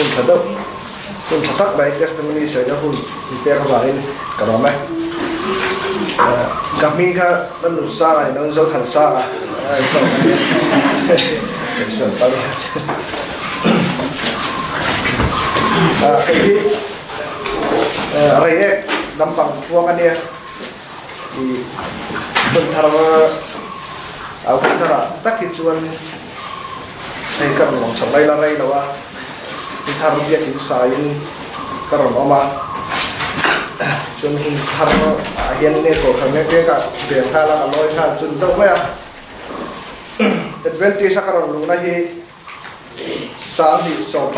Hun tha deuh, hun tha tak mai testimony sawina hun min pek avangin ka lawm e. Ka hming kha Lalnunsanga ni loin Zothansanga a ni zawk a nia. Sawi palh a. Hei hi Reiek lampang khuang a nia. I hun thar a hun tharah tak hi chuan hei ka rawn awm chhoh lai la rei lo a, hun thar biakin saiin ka rawn awm a, chuan hun thar ah hian nge kohhran nge nge ka bel nghal a, ka lawi nghal chun deuh mai a. Adventist a ka rawn luhna hi Sanghnih 19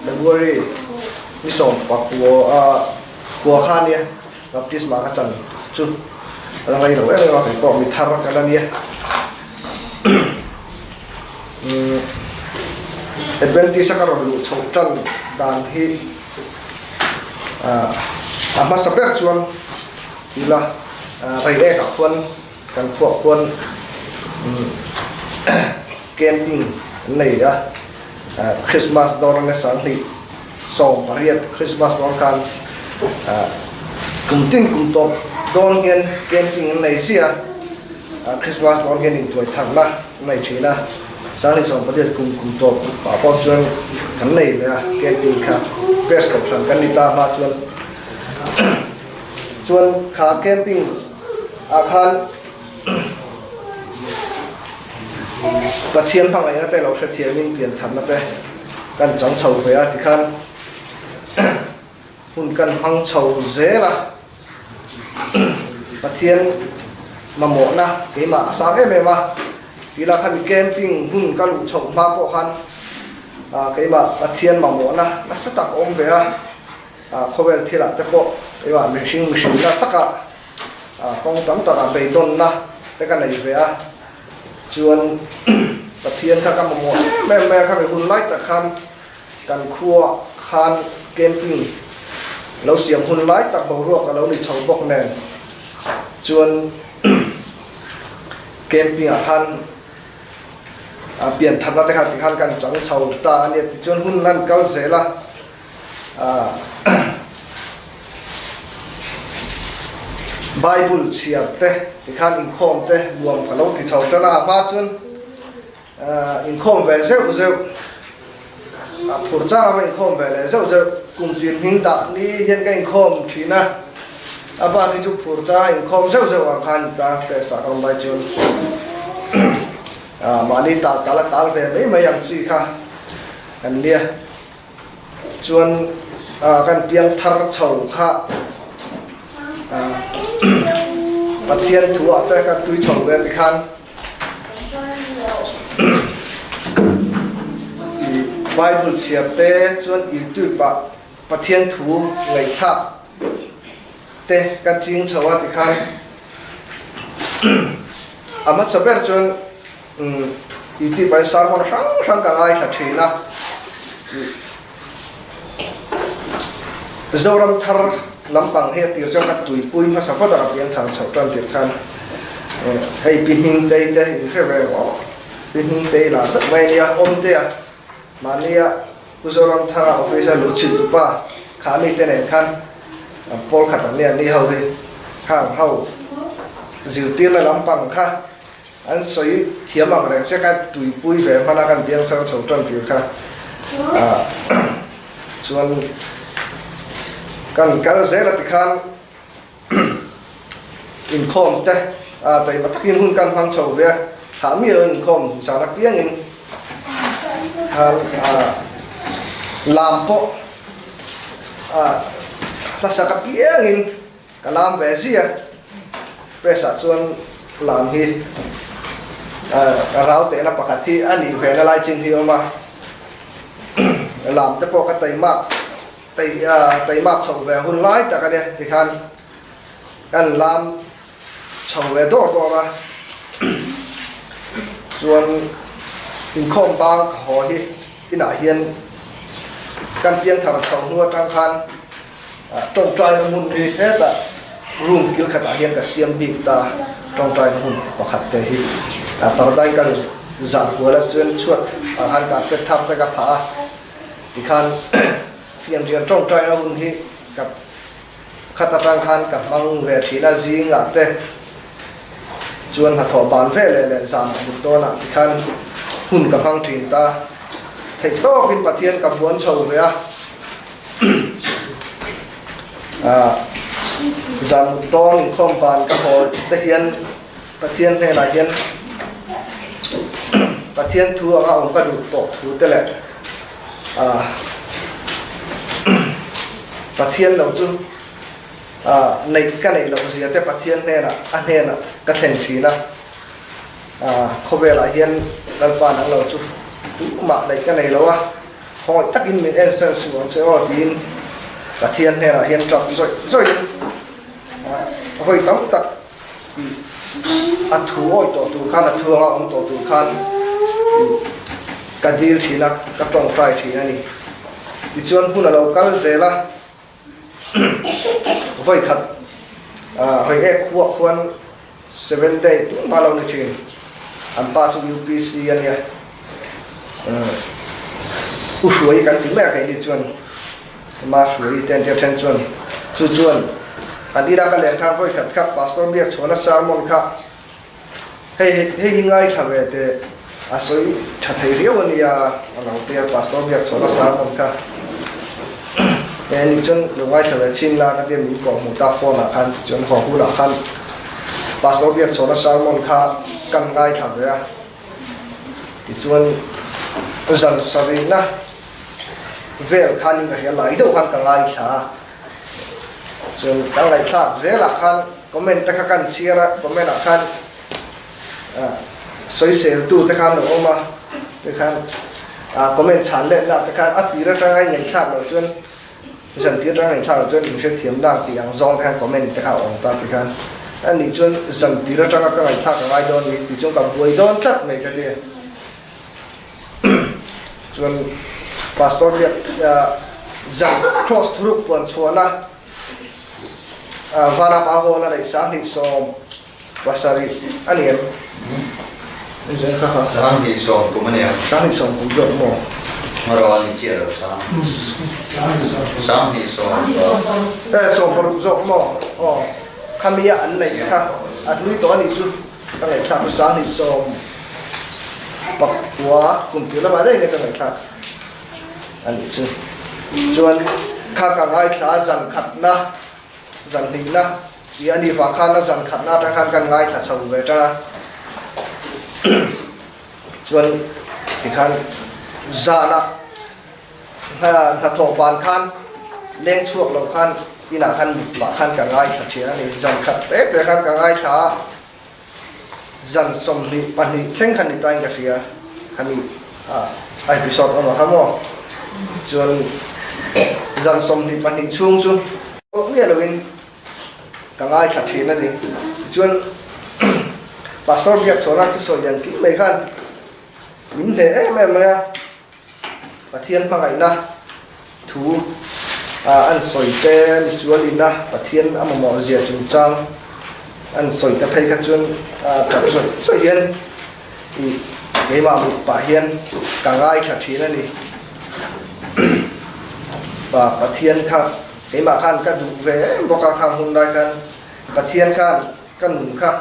February ni 19 a kua kha nia baptisma ka chan chu a la rei lo em em a kei pawh mi thar ka la nia. Adventist a ka rawn luh chhoh tan dan hi a hmasa ber chuan ila rei ek ah khuan Kan khuah khuan camping an nei a, Christmas dawn anga 2018 Christmas dawn khan kum tin kum tawp dawn hian camping an nei ziah a, Christmas dawn hian intuai tharna an nei thin a, 2018 kum kum tawp ah pawh chuan kan nei leh a camping kha press kohhran kan ni ta hma chuan chuan kha camping ah khan Pathian hmangaihna te lo hrethiamin piantharna te kan chang chho ve a tikhan hun kan hmang chho zel a, Pathian mamawhna keimah a sang em em a, tila khan camping hun ka luh chhoh hma pawh khan keimah Pathian mamawhna nasa tak a awm ve a, khawvel thilah te pawh keimah mihring mihrinna takah Kawng tam takah beidawnna te ka nei ve a, chuan Pathian kha ka mamawh em em mai a, khami hun lai tak khan kan khua khan camping lo siam hun lai tak boruak a lo ni chho bawk nen chuan camping ah khan pian thatna te kha tikhan kan chang chho ta a nia tichuan hun lan kal zel a. Bible chhiar te tikhan inkhawm te nuam ka lo ti chho tan a, a hma chuan inkhawm ve zeuh zeuh a phur chang ava inkhawm ve leh zeuh zeuh kum tin hming dah ni hian ka inkhawm thin a, a bak hi chu phur changa inkhawm zeuh zeuh ang khan ta press ah ka awm lai chuan mahni tal tal a tal ve mai mai ang chi kha kan nia. Chuan kan piang thar chho kha Pathian thu ah te kan tui chho ve tikhan Bible chhiar te chuan YouTube ah Pathian thu ngaihthlak te kan ching chho a tikhan a hmasa ber chuan YouTube ah sermon hrang hrang ka ngaithla thin a, Zoram thar lampang hi a tir chuan ka tuipui hmasa phawt a ka piang thar chhoh tan tir khan hei Pi Hmingtei te in hre ve maw? Pi Hmingtei lah vek mai a nia, Awmtea mahnia Pu Zoramthanga office a luh chhin tupa kha mi te nen khan pawl khat an nia ni ho hi khang ho zirtirna lampang kha An sawi thiam ang reng che kha tuipui ve hman a kan biang thar chho tan tir kha chuan kan kal zel a tikhan inkhawm te taima takin hun kan hmang chho ve a thah mi lo inkhawm zan apiangin khan lam pawh hlasak apiangin Ka lam ve zia press ah chuan lam hi rau tehna pakhat hi a nih ve na lai chin hi a awm a, lam te pawh ka taimak taimak chho ve hun lai tak a nia tikhan kan lam chho ve dawr dawr a, chuan inkhawm bang ka haw hi inah hian kan piangthar chho hnu atang khan Tawngtaina hmun hi hetah room kil khatah hian ka siam bik ta, tawngtaina hmun pakhat te hi pardain ka zah kual a chuan chhuat ah khan carpet thar te ka phah a. Tikhan fianrial tawngtaina hun hi ka khat atang khan ka hmang ve thin a, zingah te chuan hnathawh ban ve leh leh zanah mut dawnah tikhan hun ka hmang thin ta. Theih tawkin Pathian ka buan chho ve a, zan mut dawn inkhawm ban ka haw te hian Pathian hnenah hian Pathian thu anga awm ka duh tawh thu te leh Pathian lo chu neih ka neih loh zia te Pathian hnenah a hnenah ka thlen thin a, khawvelah hian Lalpa nang lo chu tumah neih ka nei lo a, khawngaih takin min ensan suh ang che aw tiin Pathian hnenah hian tap zawih zawihin hawi tam tak Ih, a thu awih tawh tur khan, a thu anga awm tawh tur khan ka dil thin a, ka tawngtai thin a ni. Tichuan hun a lo kal zel a, vawi khat Reiek khuah khuan Seven Day tumah lo ni thin, an pa chu UPC a nia, U Hruai kan ti mai a keini chuan. Ama hruai te an tia then chuan chu chuan an ina ka leng khan vawi khat kha Pastor Biakchhuana sermon kha hei hei hi ngaithla ve teh a sawi tha thei riau a nia a lo tia Pastor Biakchhuana sermon kha e ni chuan lo ngaithla ve chhin la ka tia min kawh hmuh ta phone ah khan tichuan haw hunah khan Pastor Biakchhuana sermon kha kan ngaithla ve a tichuan zan sarihna vel khanin ka hria lai deuh khan ka ngaithla a, chuan ka ngaihthlak zelah khan comment te kha kan chhiar a, comment ah khan sawisel tu te khan a awm a, tikhan comment chhan letna te khan a tir atanga i ngaihthlak loh chuan zan tir atanga ngaihthlak loh chuan inhrethiam nak tih ang zawng te khan comment te kha a awm ta tikhan ani chuan zan tir atanga ka ngaihthlak a ngai dawn ni tih chuan ka buai dawn tlat mai ka ti. Chuan Pastor biak zan Cross thuruk puan chhuahna Vanapa Hall a neih 27 a ni em? 27 kum a ni ang. 27 kum zawk maw? Hmaraw a ni chiah lo sang. 27 Eh, 16 zawk maw? Aw, khami a an neih kha a hlui tawh a nih chu. Ka ngaihthlak chu 29 pakua kum tir lamah daih nge ka ngaihthlak a nih chu. Chuan kha ka ngaithla a zan khatna zan hnihna tih a nih vang khan a zan khatna atang khan kan ngaithla chho ve tan a. Chuan tikhan zanah Hnathawh van khan leng chhuak lo khan inah khan mutmah khan ka ngaithla thin a ni. Zan khat te te khan ka ngaithla a, zan 22 thleng khan ni tain ka hria khami a episode awm ang kha maw. Chuan zan 22 chhung chu miah loin ka ngaithla thin a ni. Tichuan Pastor Biakchhawna thusawi lian kim mai khan min hneh em em mai a. Pathian hmangaihna thu an sawi te, misual ina Pathian a mamawh zia chungchang an sawi te phei kha chuan tap zawih zawih hian ih keimah mut pah hian ka ngaithla thin a ni. Pathian kha keimah khan ka duh ve em bawk a, khang hun lai khan Pathian khan ka nun kha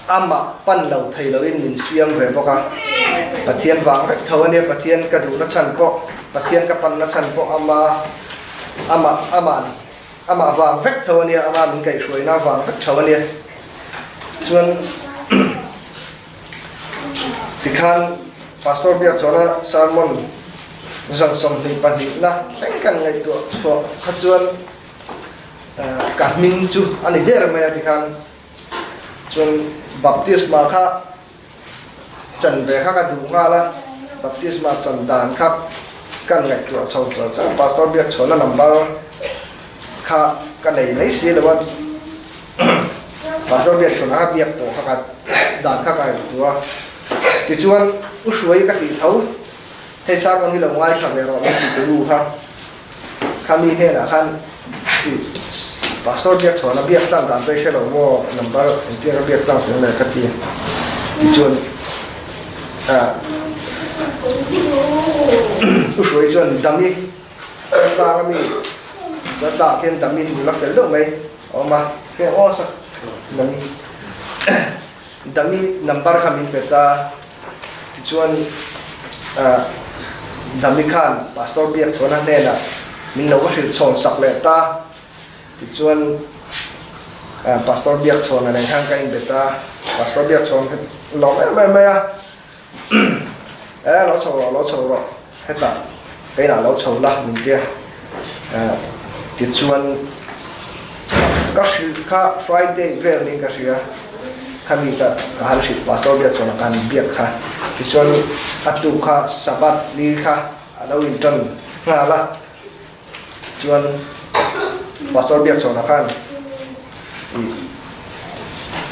Amah pan lo thei loin min siam ve bawk a, Pathian vang vek tho a nia, Pathian ka duhna chhan pawh, Pathian ka panna chhan pawh ama, amah, amah, amah vang vek tho a nia, ama min kaihhruaina vang vek tho a nia. Chuan tikhan Pastor Biakchhawna sermon zan 22 na thleng kan ngaihtuah chhuah kha chuan Ka hming chu a ni der mai a tikhan chuan baptisma kha chan ve kha ka duh nghal a, baptisma chan dan kha kan ngaihtuah chho char char pastor Biakchhawna number kha ka nei mai si lo a, pastor Biakchhawna kha biak pawh kha ka dan kha ka ngaihtuah a, tichuan u Hruai ka tih tho hei sermon hi lo ngaithla ve rawh min ti tu nu kha. Khami hnenah khan i Pastor Biakchhawna biak tlang dan pawh i hre lo maw number engtiang ka biak tlang tur nge ka ti tichuan ah. U Hruai chuan Dami Chaltlang a mi Chaltlang khian Dami nula fel deuh mai a awm a, heng aw sak Dami Dami number kha min pe ta tichuan Dami khan Pastor Biakchhuana hnenah min lo va hrilh chhawn sak leh ta. Tichuan Pastor Biakchhawna nen khan ka inbet a, Pastor Biakchhawn kha lawm em em mai a, E lo chho rawh, lo chho rawh, hetah ka inah lo chho la min tia. Tichuan ka hrilh kha Friday vel niin ka hria, khami ka ka han hrilh Pastor Biakchhawna ka han biak kha. Tichuan a tuk kha Sabbath ni kha a lo intan nghal a. Chuan Pastor Biakchhawna khan ih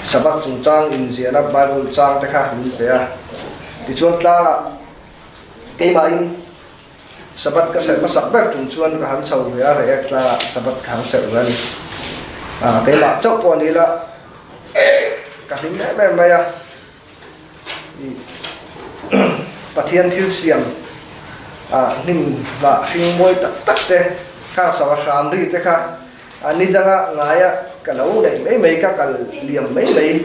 Sabbath chungchang inziahna Bible chang te kha min pe a. Tichuan tlangah keimahin Sabbath ka serh hmasak ber tum chuan ka han chho ve a, Reiek tlangah Sabbath ka han serh ve a ni. Ah keimah chauh pawh ni ila ka hlim em em mai a. Pathian thil siam ah hnim hnah hring mawi tak tak te khang sava hram ri te kha a ni danga ngaia ka lo neih mai mai ka kal liam mai mai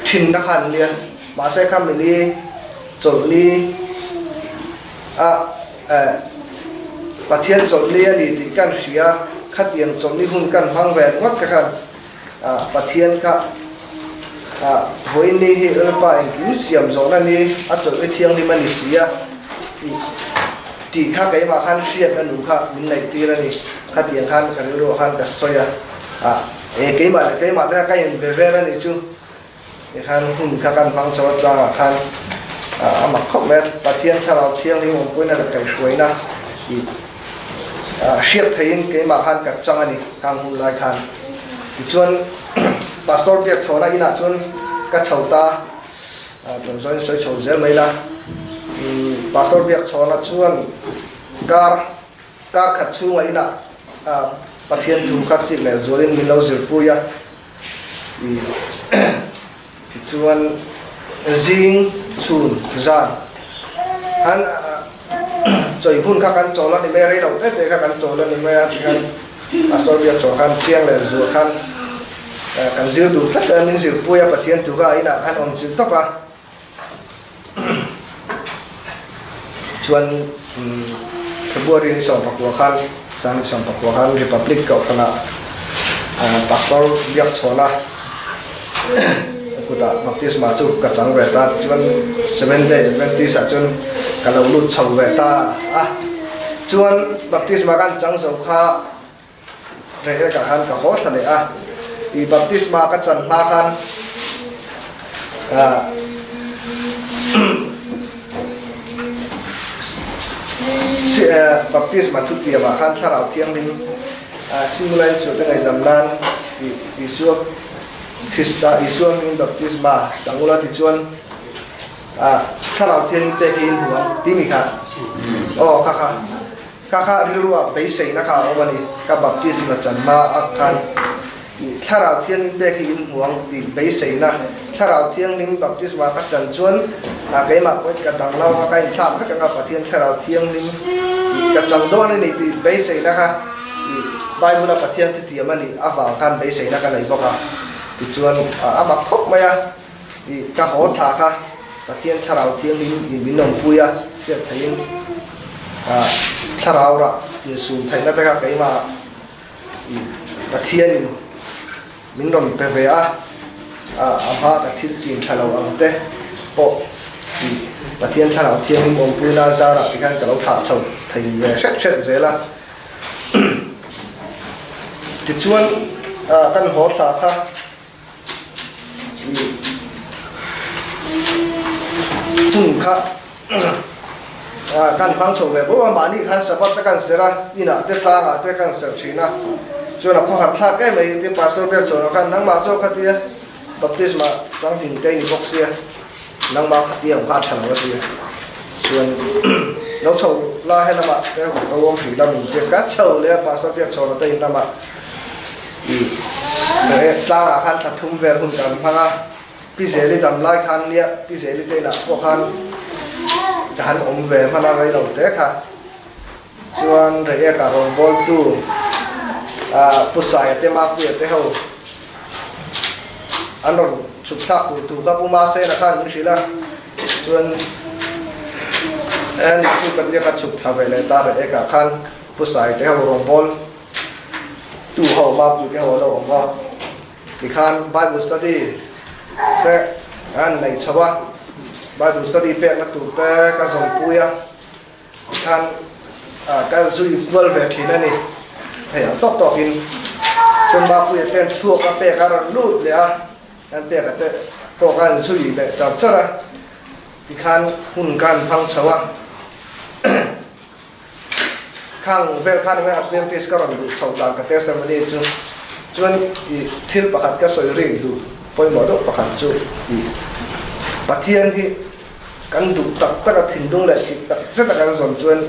thin na khan nia mahse kha mini chawlhni a eh Pathian chawlhni a ni tih kan hria khatiang chawlhni hun kan hmang ve ringawt te khan Pathian kha vawiin ni hi Lalpa engkim siam zawhna ni a chawlhni thianghlim a ni si a tih kha keimah khan hriat a nu kha min ngaihtir a ni. Khatiang khan ka rilruah khan ka sawi a, e keimah leh keimah te kha ka inbe vel a nih chu. Tikhan hun kha kan hmang chho a tlangah khan a mak khawp mai a, Pathian thlarau thianghlim awmpuina leh kaihhruaina i hriat theihin keimah khan ka chang a ni khang hun lai khan. Tichuan Pastor Biakchhawna inah chuan ka chho ta, tun zawhin sawi chho zel mai la, Pastor Biakchhawna chuan kar kar khat chhunga inah Pathian thu kha chik leh zualin min lo zirpui a. Tichuan zing chhun zan han chawi hun kha kan chawl a ni mai a, rei lo te te kha kan chawl a ni mai a tikhan Pastor Biakchhuah khan chiang leh zuah khan kan zir duh tlat a, min zirpui a Pathian thu kha a inah khan awm chilh tawp a. Chuan February ni 14 khan Chang ni 14 khan Republic Kohhranah Pastor Biakchhawna kutah baptisma chu ka chang ve ta tichuan Seventh Day Adventist ah chuan ka lo lut chho ve ta a chuan baptisma kan chang zo kha Rehrekah khan ka haw thla leh a, i baptisma ka chan hma khan baptisma thutiamah khan Thlarau Thianghlim Singulain suahte ngaihdam nan Isua Krista Isua hming baptisma chang ula tichuan Thlarau Thianghlim pek hi in hmu ang timi kha aw kha kha Ka kha rilruah beiseina kha a awm a ni, ka baptisma chan hma a khan i Thlarau Thianghlim pek hi in hmu ang tih beiseina, Thlarau Thianghlim baptisma ka chan chuan a keimah pawhin ka dang lo anga ka inthlak vek anga Pathian Thlarau Thianghlim tih ka chang dawn a ni tih beiseina kha i Bible a Pathian thutiam a nih avang khan beiseina ka nei bawk a, tichuan a mak khawp mai a. I ka haw thla kha Pathian Thlarau Thianghlim in min awmpui a, hriat theihin Thlarau rah insum theihna te kha keimah i Pathian in min rawn pe ve a, a hma ka thil chin tha lo ang te pawh i Pathian Thlarau Thianghlim awmpuina zarah tikhan ka lo thlah chho thei ve hret hret zel a. Tichuan kan haw thla kha. Chung kha kan hmang chho ve bawk a, mahni khan Sabbath te kan serh a, inah te tlangah te kan serh thin a, chuan a khawhar thlak em mai tin Pastor ber chuan khan nangmah chu khatia baptisma chang hlim te i ni bawk sia, nangmah khatia awm kha a tha lo a tia, chuan lo chho la he lamah te ka uam hrih la min tia ka chho leh a Pastor biak chho la te in lamah. Tlangah khan thla thum vel hun kan hmang a, Pi Zeli dam lai khan nia Pi Zeli te inah pawh khan ka han awm ve hman a rei lo te kha. Chuan Reiek-ah rawngbawltu Pu Saia te Mapuia te ho an rawn chhuk thlak tur thu kha Pu Masena khan min hrilh a, chuan ani chu ka tia ka chhuk thla ve leh ta Reiek-ah khan Pu Saia te ho rawngbawltu ho Mapuia te ho an lo awm a, tikhan Bible study te an nei chho a, Bible study pekna tur te ka zawmpui a. Tikhan ka zui kual ve thin a ni. Hei ang tawk tawkin chuan Mapuia te an chhuak a, pek a rawn lut leh a, an pek a te pawh kha an zui leh char char a, tikhan hun kha an hmang chho a. Khang vel khan eng Adventist ka rawn luh chhoh dan ka testimony chu chuan i thil pakhat ka sawi rik duh pawimawh deuh pakhat chu i Pathian hi Kan duh tak tak a thinlung leh thih tak zet a kan zawn chuan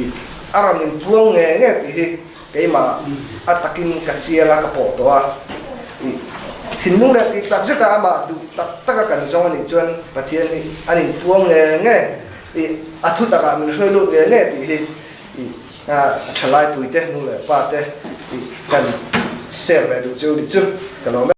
ih a rawn inpuang nge nge tih hi keimah a takin ka chiang a, ka pawh tawh a. Ih thinlung leh tih tak zet a amah duh tak tak a kan zawng a nih chuan Pathian hi an inpuang nge nge ih a thu takah min hruai lut nge nge tih hi ih a thalaipuite nu leh pa te ih kan share ve duh chu nih chu ka lawm e.